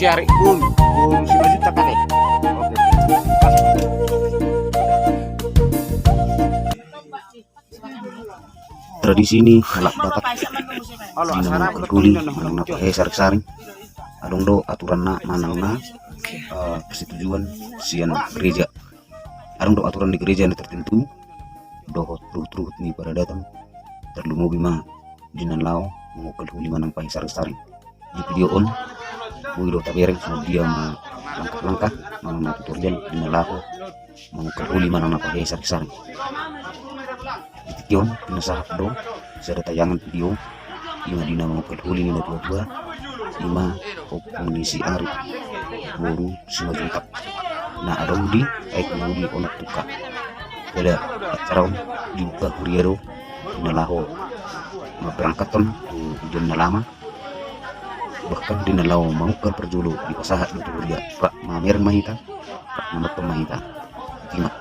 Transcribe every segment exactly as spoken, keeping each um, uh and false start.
Siari, bung, bung, si maju tak ada. Oke. Tradisi ni halak Batak di na mangungkal huli manang na pahehe saring-saring, adong do aturanna manang na, eh, persetujuan sian gereja. Adong do aturan di gereja na tertentu dohot ruhut-ruhut ni paradaton, tarlumobi ma di na laho mangungkal huli manang pahehe saring-saring. Di video on boi do tabereng songon dia ma langkah-langkah manang na tutorial di na laho mangungkal huli manang na pahehe saring-saring. Di tingki on pinasahat do sada tayangan video, i ma di na mangungkal huli ni na tua-tua, i ma ompung ni si Arif boru Simanjuntak na adong di Aek Mauli Onoktungka. Jadi acara on dibuka huria do di na laho maberangkat on tu Ijon Nalama. Bahkan di na laho mangungkal parjolo dipasahat do tu huria, rap mamereng ma hita, rap manonton ma hita. Ima.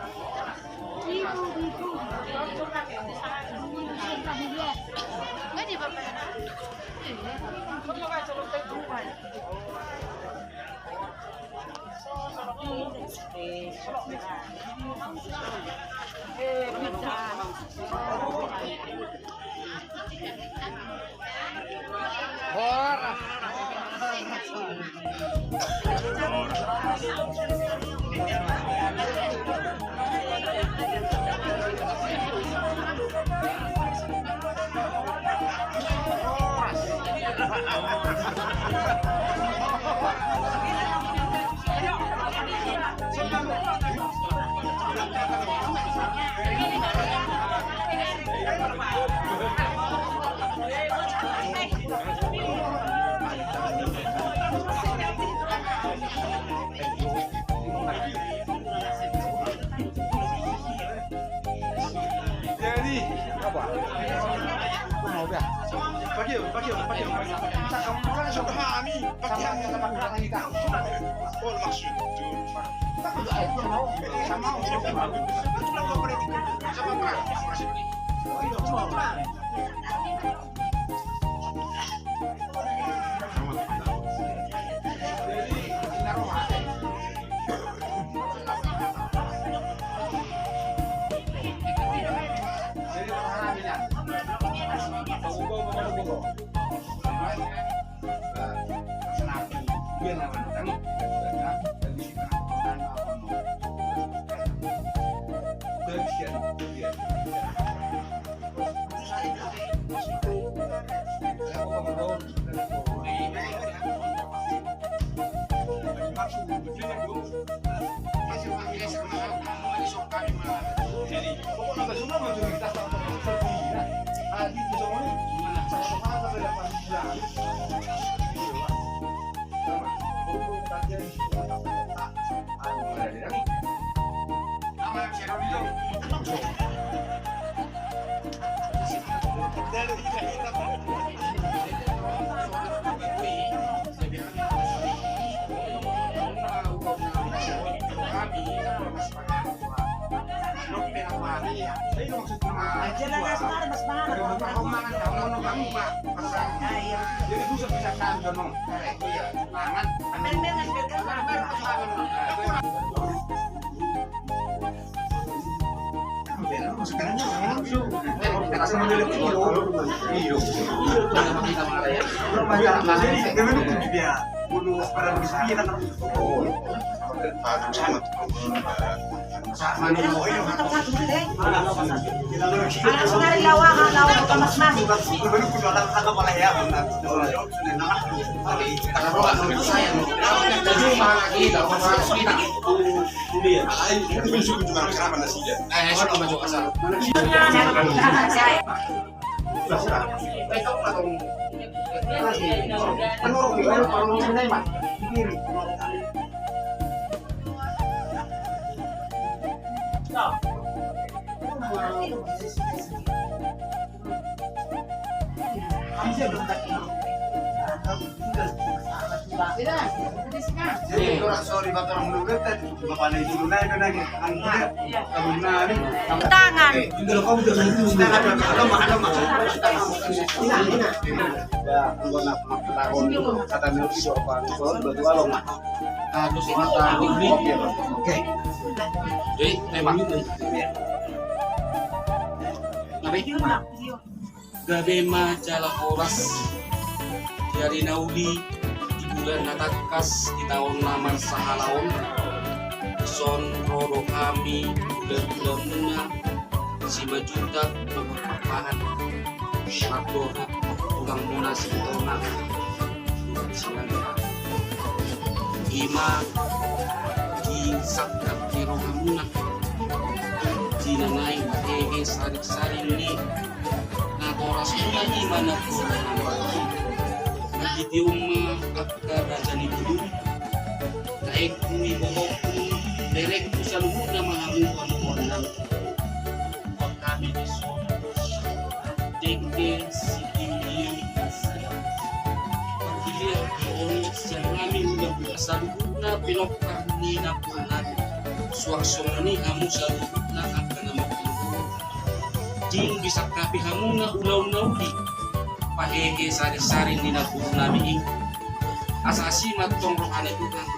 Jadi, apa? Mau dah. Pakai, pakai, pakai, pakai. Tak kamu kan sudah kami, pakai kami. Oh, maksud itu. Tak ada, tak mau. Tak mau. Sama perang. Sama perang. Tangan. Oke. Jadi, memang. Gabe ma jala horas di ari na uli, di bulan na tangkas, di taon na marsahala on. Dison ro do hami hulahula muna Simanjuntak Marhormat Pahan, mardohot tulang muna Sintona. Ima di sangkap ni roha muna, di na naeng pahehe saring-saring ni natoras muna, ima na boru muna. Marhite on ma angka raja ni boru, taengku, ibotongku, berengku, saluhutna ma hamu hamu on nang. Hami dison dengke sitio. Parhitean on sian hami hulahula saluhutna pinompar ni namboru nami. Suang songon i hamu saluhutna angka na marboru, dung disangkapi hamuna ulaon na uli, pahehe saring-saring ni namboru nami i. Asa asi ma antong roha ni Tuhan,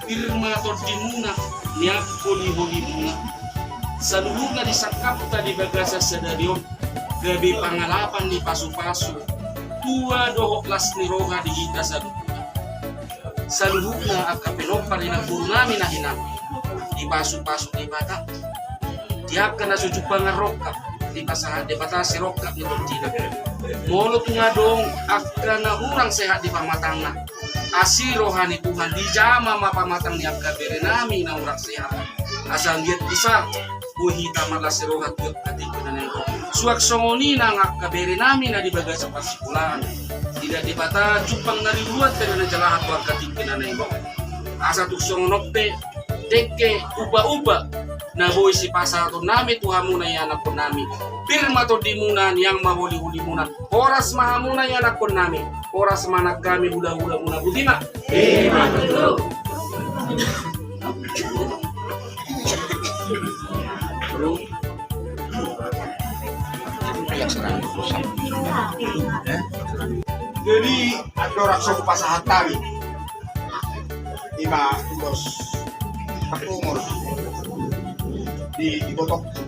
pir ma tondimuna, nian holi-holimuna. Saluhutna disangkapta di bagasan sadari on gabe pangalapan ni pasu-pasu, tua dohot las ni roha di hita saluhutna. Saluhutna angka pinompar ni namboru nami na hinan, dipasu-pasu Debata. Di angka na so jumpangan rongkap, dipasahat Debata sirongkap ni tondina. Molo tung adong angka na hurang sehat di pamatangna, asi roha ni Tuhan, dijama ma pamatang ni angka bere nami na hurang sehat. Asa anggiat bisa boi hita marlas ni roha tu angka tingki na naeng ro. Suang songon i nang angka bere nami na di bagasan parsikolaan, diida Debata jumpang na riuluan, tena na jalahan tu angka tingki na naeng ro. Asa tung songon on pe dengke upa-upa na boi sipasahaton nami tu hamuna ianakhon nami. Pir ma tondimuna, nian ma holi-holimuna. Horas ma hamuna ianakhon nami. Horas ma nang hami hulahula-hulamuna. Boti ma. Ima tutu. Jadi, andorang so hupasahat hami, ima ulos pangungor di ibotongku,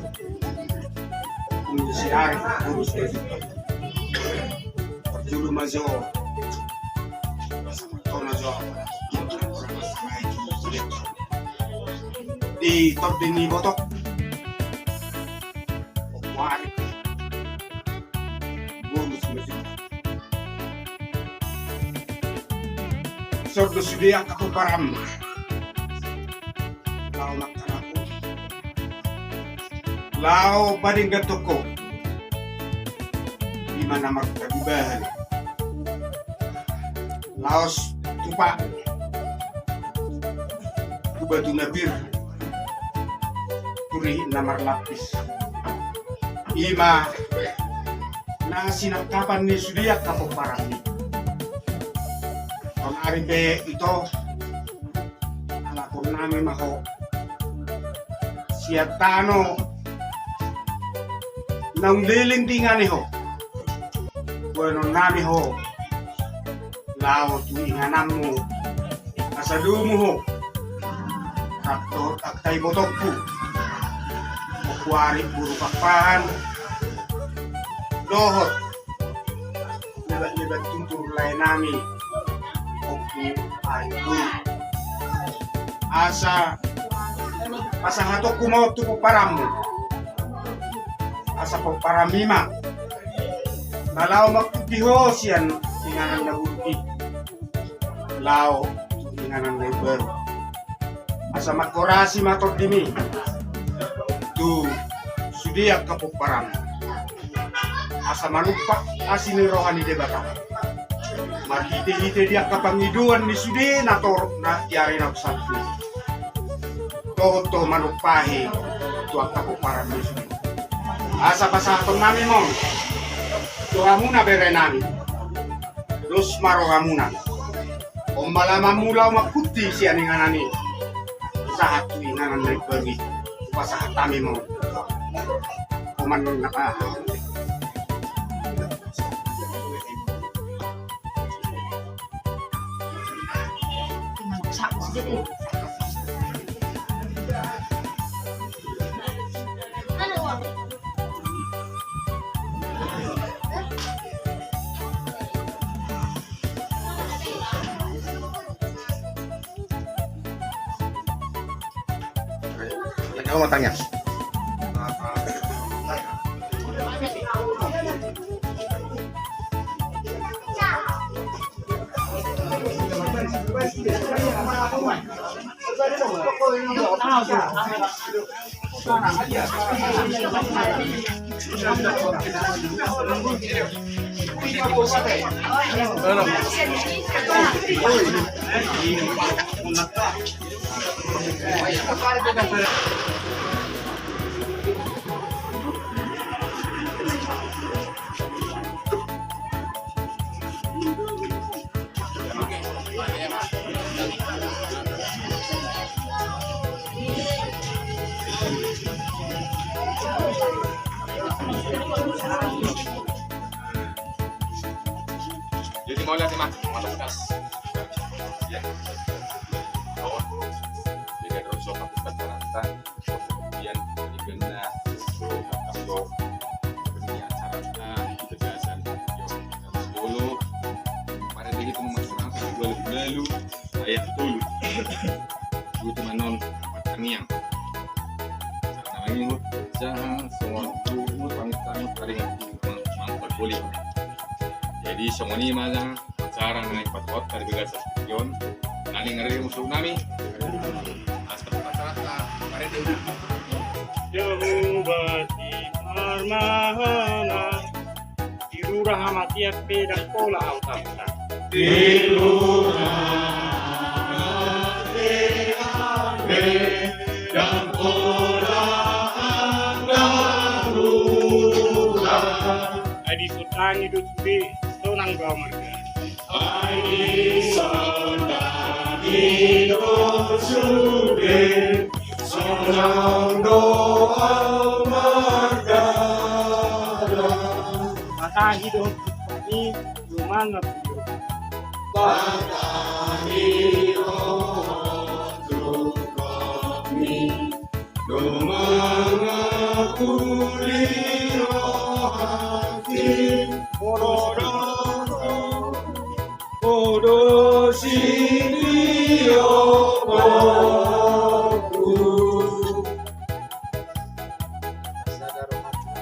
di si Ari, ulos dari ibotongku. Parjolo ma jo, sama tona jo. Di tondi ni ibotongku, Ompu Ari, bonus masih. Dison do sude angka pomparanmu laho mangkalaho, laho padengganhon ho, ima na marhata di bahen, laos tupa tu batu na pir, tu rihit na marlapis. Ima na sinangkapan ni sude angka pomparanmi. Sonari pe ito, alapon nami ma ho sian tano naung leleng di inganan ho. Boanon nami ho laho tu ingananmu, asa domu ho rap dohot angka ibotongku, Ompu Ari boru Pakpahan, dohot lebat-lebat tutur lae nami, Ompu Ari boru. Asa pasahatonku ma on tu pomparanmu, asa pomparanmi ma na laho mangkuti ho sian inganan na buruk i laho tu inganan na imbaru. Asa manghorasi ma tondimi tu sude angka pomparanmu, asa manumpak asi ni roha ni Debata marhite-hite di angka pangidoan ni sude na torop na di ari na umsatu, dohot manumpahi tu angka pomparan ni sude. Asa pasahaton nami ma on tu hamuna bere nami, dos ma rohamuna. Ombala mamula omak putih sian inganan i. Sahat tu inganan na i baru i. Pasahat hami ma. Oman na paha. Jadi mauliate ma, mauliate. Ya. Jadi ada sopan kita. Kemudian di benda so, so, ini acara di bagasan. Dulu pada begitu masyarakat dua ribu lalu, ayat tolu. Dua teman non pertanian. Karena ini saya semua dulu pamit, pamit, paling aku mampu boleh. Jadi semua ini malah acara na i pasahat di bagasan studio on. Nani ngarege musuk nami. Aspek pasahat na parede. Jahowa di parmahanna. Di lurah Hamatiak pe ndang pola au tangtang. Di lurah Hamatiak pe ndang pola au tangtang. Ai disondangi do sude, sonang do au marga. Ai disondangi do sude, sonang do au marga. Batahi dohot tungkotmi, do mangaku. Batahi dohot tungkotmi, do mangaku di rohangki. Podo, podo sitio boku. Sada rohangki.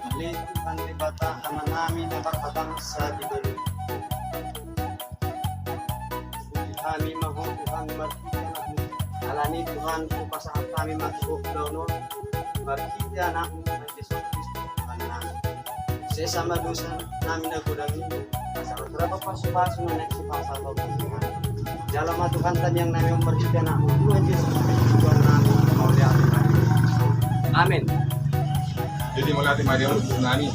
Ale Tuhan Debata, Amanami na marhabangsa di banua. Puji hami ma Ho Tuhan, marhite Anakmu. Alani Tuhan, hupasahat hami ma tu Ho ulaon on, marhite Anakmu Tuhan Jesus Kristus Tuhannami. Sesa ma dosanami na godang i, asa ro tu rap pasupasu na naeng sipasahat Ho Tuhan. Jalo ma Tuhan tangiangnami on marhite Anakmu Tuhan Jesus Kristus Tuhannami. Mauliate ma. Amen. Jadi mauliate ma di Ho Tuhan nami.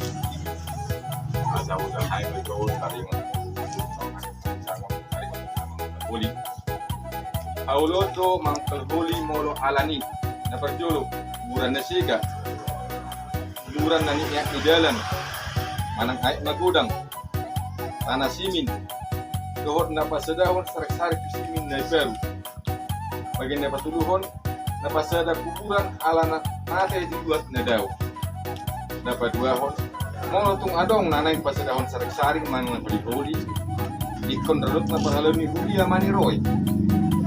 Asa udah hai betul tadi. Hau lot do mangkalholi molo alani. Na parjolo, kuburan na sega, kuburan na niat ni dalan, manang aek magodang, tana simin, dohot na pasadahon sareksarik tu simin na imbaru. Bagian na patoluhon, na pasada kuburan ala na mate di luat na dao. Na paduahon, molo tung adong na naeng pasadahon sareksarik manang holiholi, ingkon rap do na parhalado ni huria maniroi.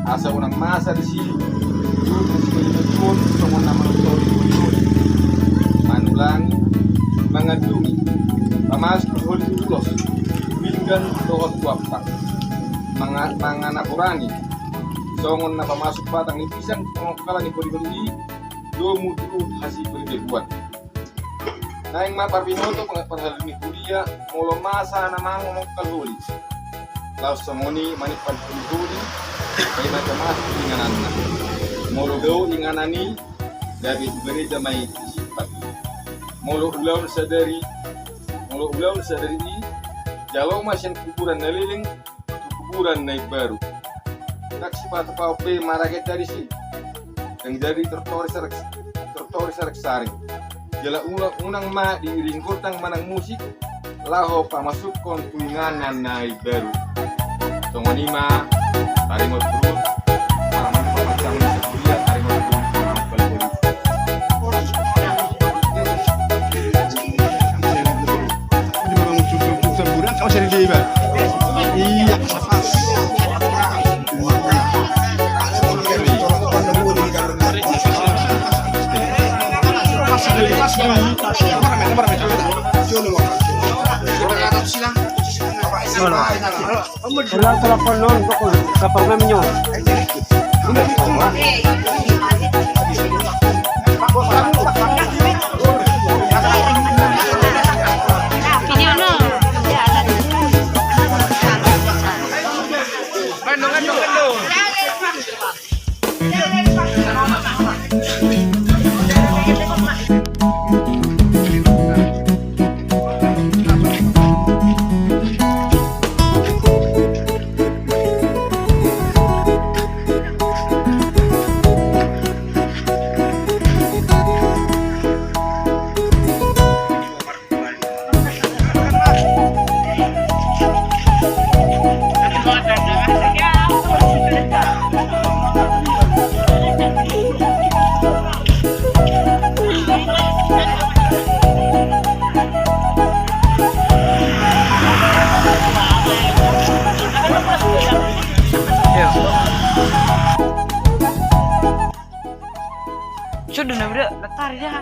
Asa unang masa disi, tutu songon na manontori holiholi, manulangi, mangandungi, pamasuk holiholi ulos, pinggan dohot kuampang, manga-, manganaporangi, songon na pamasuk batang ni pisang pangongkalan ni holiholi i, domu tu hasiparjabuan. Naeng ma parbinoto parhalado ni huria, molo masa na mangongkal holi, laos songon i manimpang holiholi, paima pamasuk ingananna. Molo dao inganan i, gabe tu gareja ma i disimpan. Molo ulaon sadari, molo ulaon sadari i, Jalo ma sian kuburan na leleng tu kuburan na imbaru. Ndang sipatupaon pe marage disi. Ndang jadi tortoris saring-saring. Jala unang, unang ma diiringi gondang manang musik laho pamasukhon tu inganan na imbaru. Songon i ma, taringot terus. Ulang telepon non, kok kapal kami nyo. Sudah na bro, letar ya.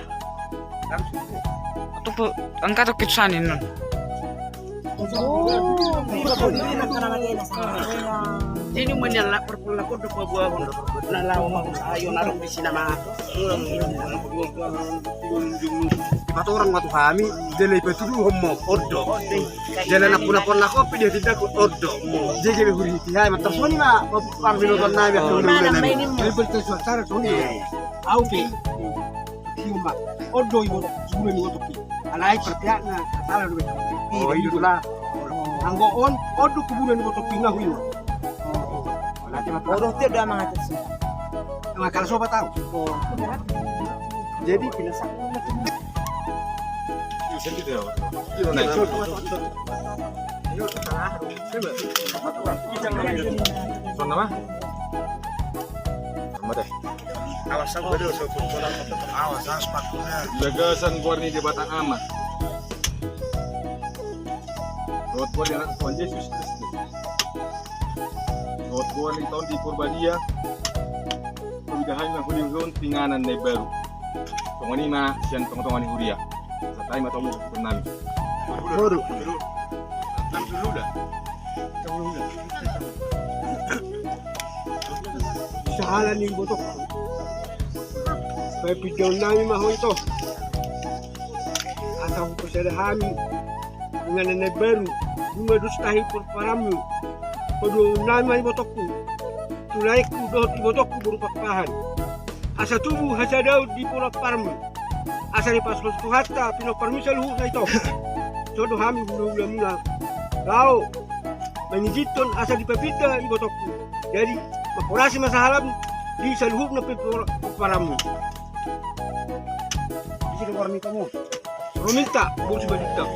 Atau pe, angkat atau kita sana non. Ini menyala perpulakon do pabuahon. Na laho mangusaha i on adong di sinama. Dipatorang ma tu hami, jala ipatuduhon ma on do. Jala na puna pon na kopi dia tindak on do. Jadi dia huri hiti hai ma tarsoni ma. Parbinoton nami. Au pe. Siuma. On do iboto, sudah iboto ki. Alai perpiakna, salah do. Oh, iya, itulah. Anggo on, on do kuburan iboto ki na huiwa. Bodoh tiap dah mangatur sih. Emang kalau sobat tahu. Jadi pinasak. Iya, naik. Son nama? Nama deh. Awas, awas, awas, awas, awas, awas, awas. Gagasan goar ni Debata Ama. Dohot goar ni Anak Tuhan Jesus Kristus. Dohot goar ni Tondi Porbadia. Pabidahan na hudihon tu inganan na imbaru. Songon i ma sian tongatonga ni huria. Satai ma tamu nami. Boru. Sahala ni ibotokku. Papidaon nami ma ho ito. Asa hupasada hami. Inganan na imbaru. Nunga dos tahi pomparanmu. Paduahon nami ma ibotokku. Tu laengku dohot ibotokku boru Pakpahan. Asa tubu hasadaon di pomparanmu. Asa dipasupasu Tuhanta pinomparmuna saluhutna ito. Songon hami hulahulamuna. Laho mangizinhon asa dipapinda ibotokku. Jadi mangkorasi ma sahalam di saluhutna pomparanmu. Isi do goar ni tamu. Ruminta, bos badinta.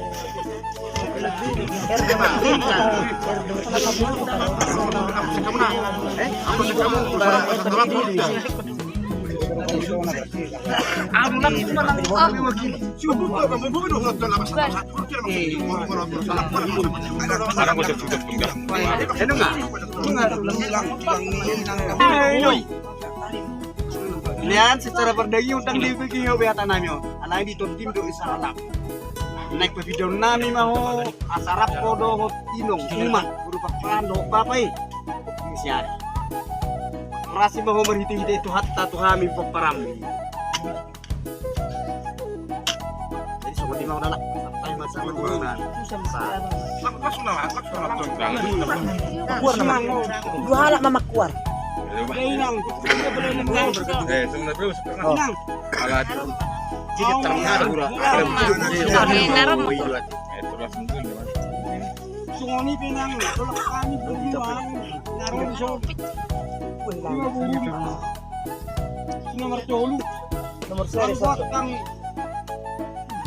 Nian secara pardagingon ndang dibege ho be hata nami on. Alai di tondim do i sahalak. Naeng papidaon nami ma ho asa rap ho dohot inong, uma, boru Pakpahan dohot bapa i. Sian. Rasi ma ho marhitehite Tuhanta tu hami pomparanmu. Jadi songon i ma ho danak. Sampai masa. Dua halak ma mangkuar. Songon i pe nang, tolong kami berdua, naro di son. Lima bulu. Nomor tolu. Nomor satu.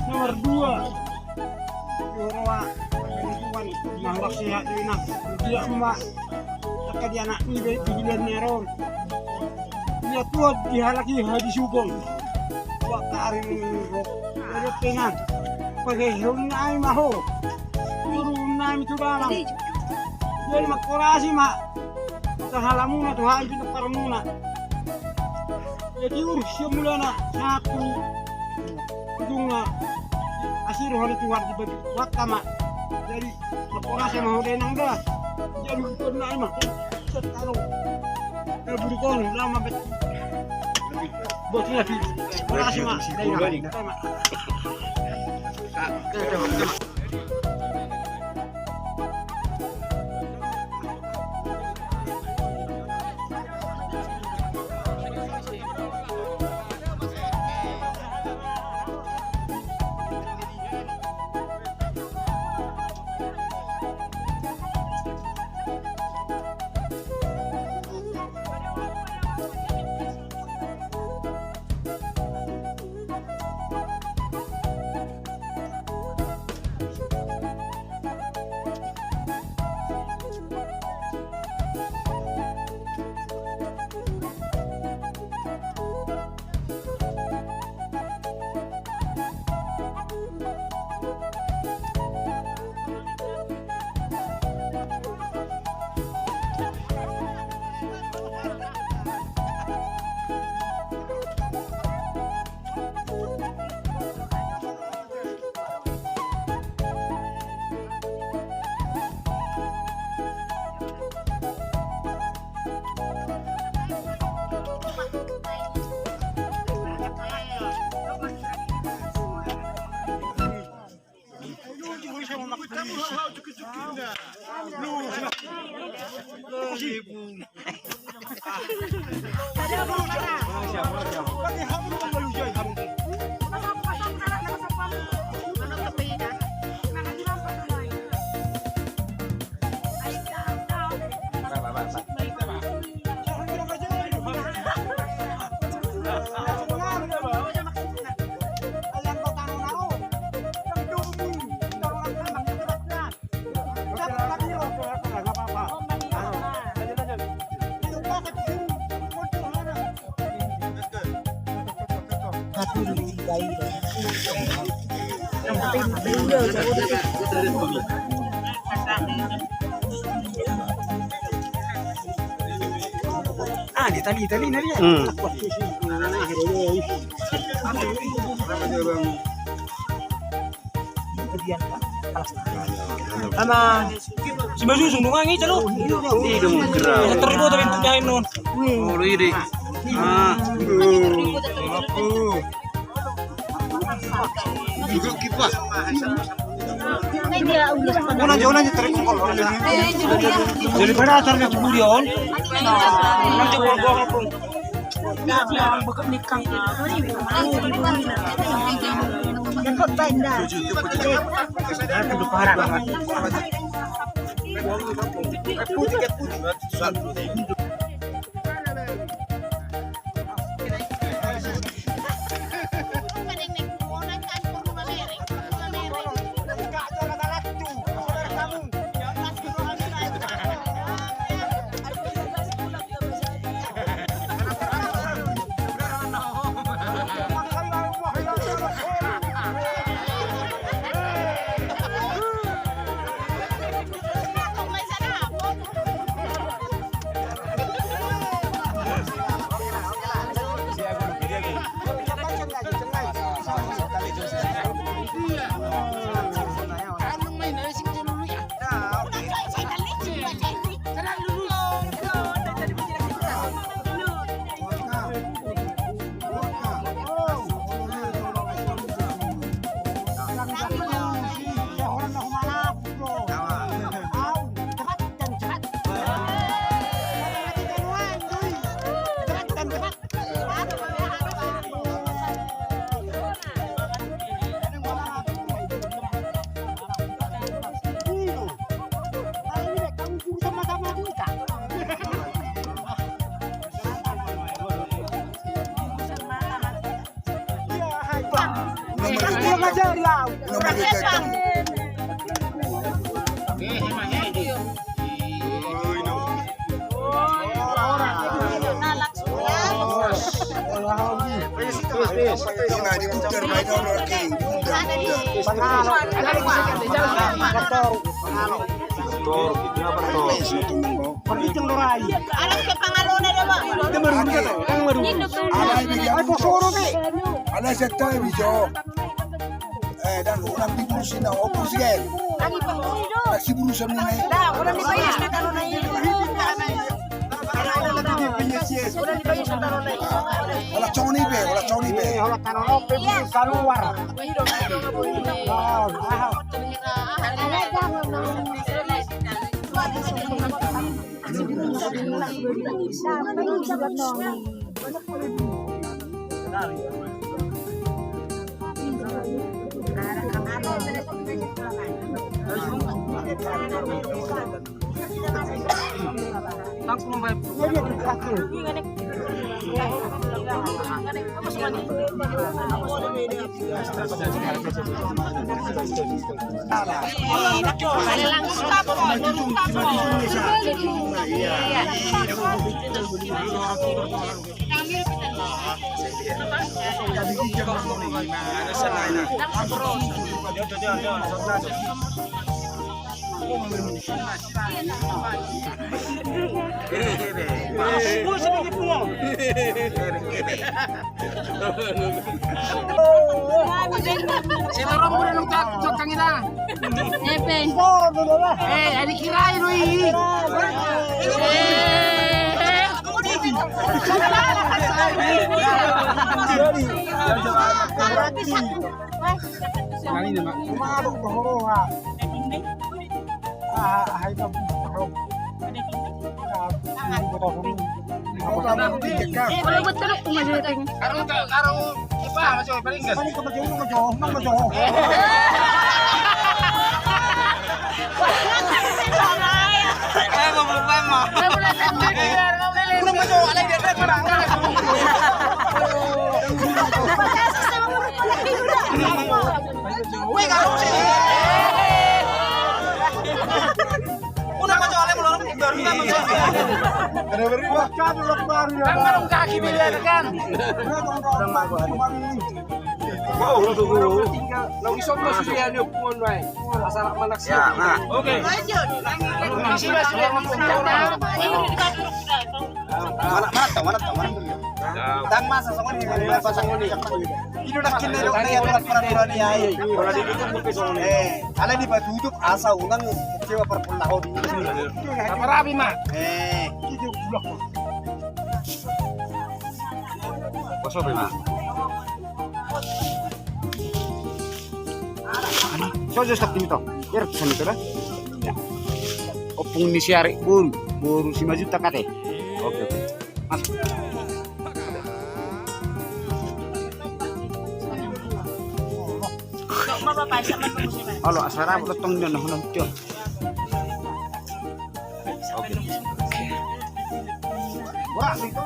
Nomor dua. Yo roa, Tuhan, mahurak sehat tu inang. Dia emak. Maka dia anak ni be, di bulan ni aron. Dia tuat di halaki hadi subong. Buat karing rok. Ada pengan. Pakai hon nai maho. Turun nai tu dalam. Jadi makorasi ma. Sahalamuna Tuhan, itu parmuna. Jadi urus semulana satu. Ujungna asi roha ni Tuhan dibagi waktu ma. Jadi makorasi ma ho dainang da. Jadi bukan nai ma. Setalo. Kalau bukan lama bet. Bos lagi. Makorasi ma dainang. Ah, di tali, tali na dia. Hmm. Ama si Masusung nunga ngi calo. Terbuat tapi punya ini non. Oh, ini. Ah. Aku. Duduk kipas. Mana jauh nanti terkongkol. Jadi pada acarnya kemudian. Nanti gua gua ngepung. Jadi au. Alai bisa. Alai bisa. Eh, dan ulang di kursi na, oh, kursi, eh. Lagi penghuni dong. Lagi berurusan ni, eh. Dah, ulang di kursi na, kalau naik. Ulang coni be, ulang coni be. Eh, ulang coni be, saluar. Oh, ah. Sitorong udah nang cok, cok kang ita. Epe. Eh, jadi kira lu i. Eh. Kali ini, Mak. Rumah lu, rumah lu, ah. Ah, ah, itu. Weh, kalau sih. Udah, Mas, soalnya belum, baru kita, Mas. Ada beri, Mas. Kan belum kaki miliar, kan? Udah, Mas. Mau, udah, udah. Lo bisa, Mas, dia ni, punguan, Mas. Masalah mana sih? Ya, nah. Oke. Lanjut. Masih, Mas, sudah, Mas. Mana, mana tau, mana tau, mana tau. Tang masa songon i, masa songon i. Ido dak kini do, dia buat peraturan ni ai. Kalau di itu mungkin songon i. Eh, ala di batu hidup asa ulang kecewa perpulahon. Apa rapi, Mak? Eh. Kosong, Mak. So, so, stop dulu, toh. Biar pesan itu, dah. Ya. Ompung ni si Ari, boru, boru si Majuta kate. Oke, oke. Masuk. Halo, asal apa tong dia, nah, nah, dia. Oke. Wah, itu.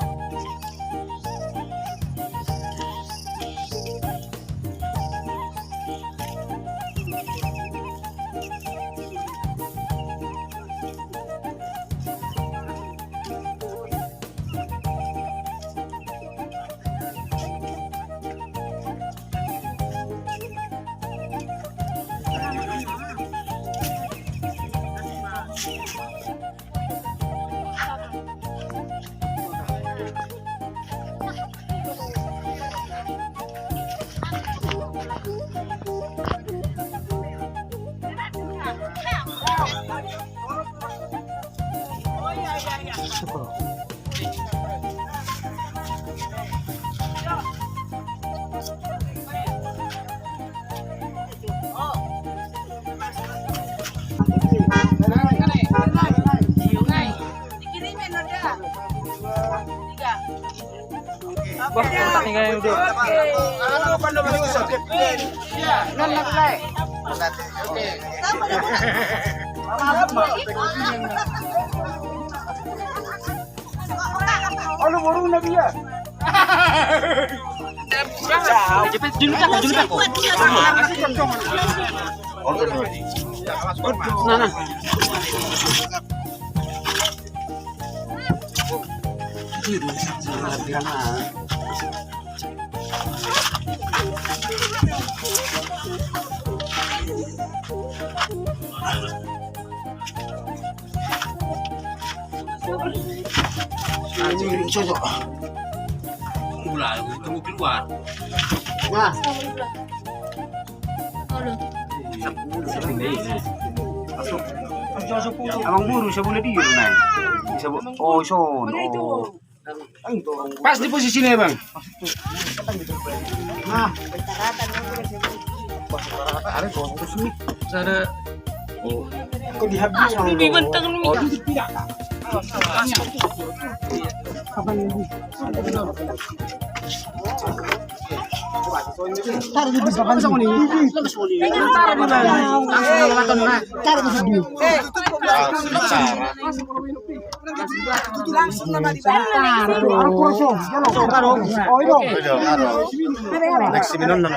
Wah, tinggal yang udah. Alu, baru na dia. Jauh, Jepit, julukan, julukan. Nah, nah. Mulai ketemu keluar. Nah. Abang guru, saya boleh dia, nah. Saya bo-, oh, sono. Pas di posisinya, Bang. Nah. Ada. Kok dihabis, Bang? Di bentang mi. Oh, di tidak. Apa ini? Taruh di bawah, Bang. Taruh di bawah. Taruh di bawah. Langsung nama di bawah. Taruh. Taruh. Oh, itu. Taruh, taruh. Next minum nama.